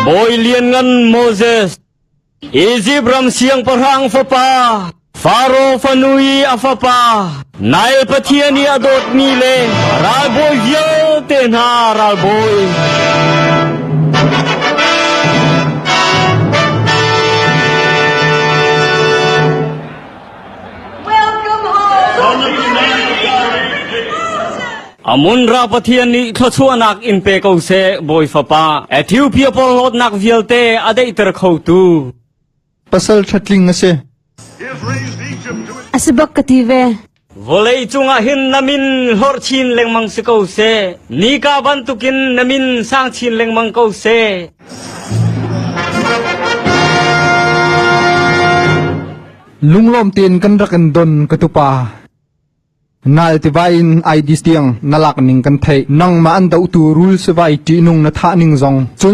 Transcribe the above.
Bawi lianngan Moses, Izipt ram siangpahrang fapa, Faro fanu i a fapa, Nile pathian i a dawtmi le ralbawi vialte hna ralbawi. Amun-Ra Pathian nih thluachuahnak in pe ko seh, Bawi Fapa. Ethiopia porhlawtnak vialte a daihter khotu. Pasal ṭhatling a si. A si bak ka ti ve. Vawlei cungah hin na min hlorh chin lengmang si ko seh. Nika bantukin na min sang chin lengmang ko seh. Lunglawm tein kan rak in don ka tupa. Nal tiva in Aidis tiang na lak ning kan theih. Nangmah an dohtu rul sivai ṭihnung na thah ning zong. Cun.